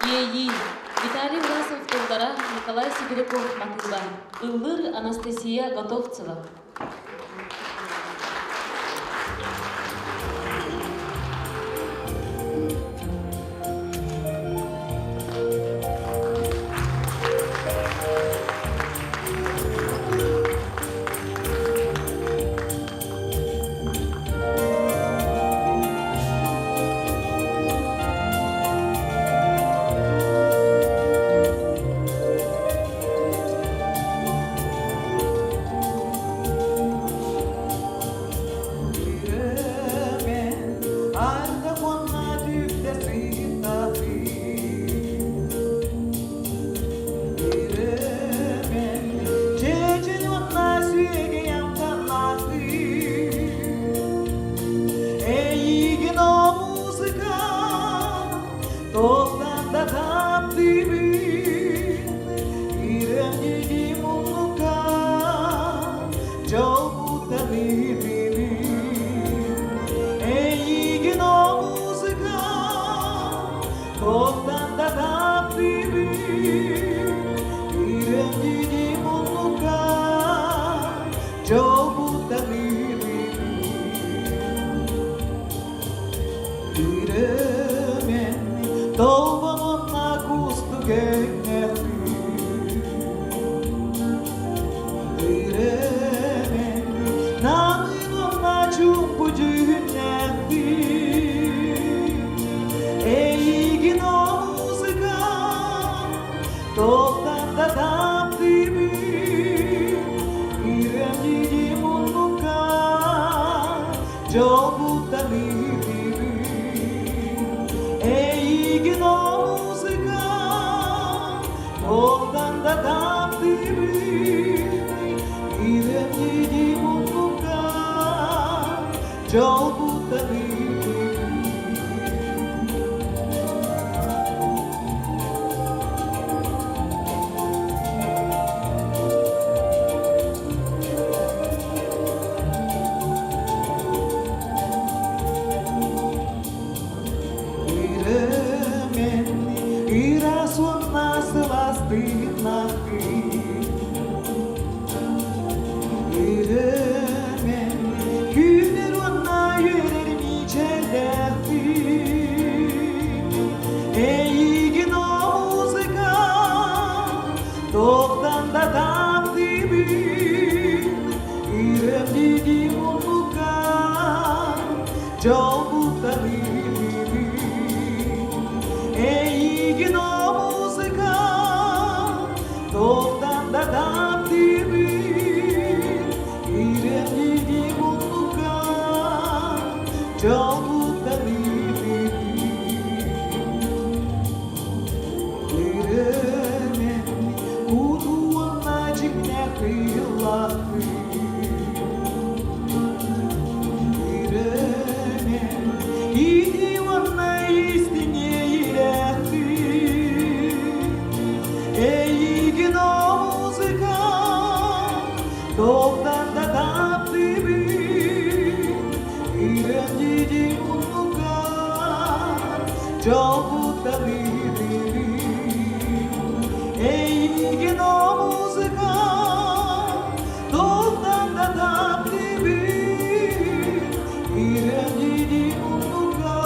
Иэйии, Виталий Власов тыллара, Николай Сибиряков матыыба, ыллыыр Анастасия Готовцева. Эйигин о музыка Тоқтан да таптыыбын Ирэм муннукка Дьолбуттан ыытыыбын Эйигин о музыка Тоқтан да таптыыбын Ирэм муннукка Дьолбуттан Күрөмэн толбонунна кустук Күрөмэн намыынна чуумпу дьүһүннэхпин Эйигин о музыка Тоқтан да таптыыбын Күрөмнүүрүм муннукка Дьолбуттан ыытыыбын Эйигин о музыка Тоқтан да таптыыбын Күрөмнүүрүм муннукка Дьолбуттан ыытыыбын. Үрөмен ыраас уонна сылаас тыыннаахпын. Үрөмен күлэр уонна үөрэр мичээрдээхпин. Эйигин о музыка туохтан да таптыыбын. Үрөмнүүгүм муннукка дьолбуттан ыытыыбын. Эйигин о музыка туохтан да таптыыбын. Ирэниги муннукка дьолбуттан ыытыыбын. Ирэмен куту уонна дьиҥнээх кыыллаахпын. Ирэмен ити уонна истиҥ иэйиилээхпин. Эйигин о музыка туохтан да таптыыбын. Ирэниги муннукка дьолбуттан ыытыыбын. Эйигин о музыка туохтан да таптыыбын. Ирэниги муннукка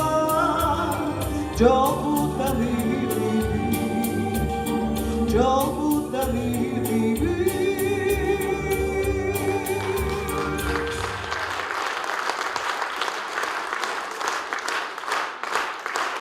дьолбуттан ыытыыбын. Дьолбуттан ыытыыбын.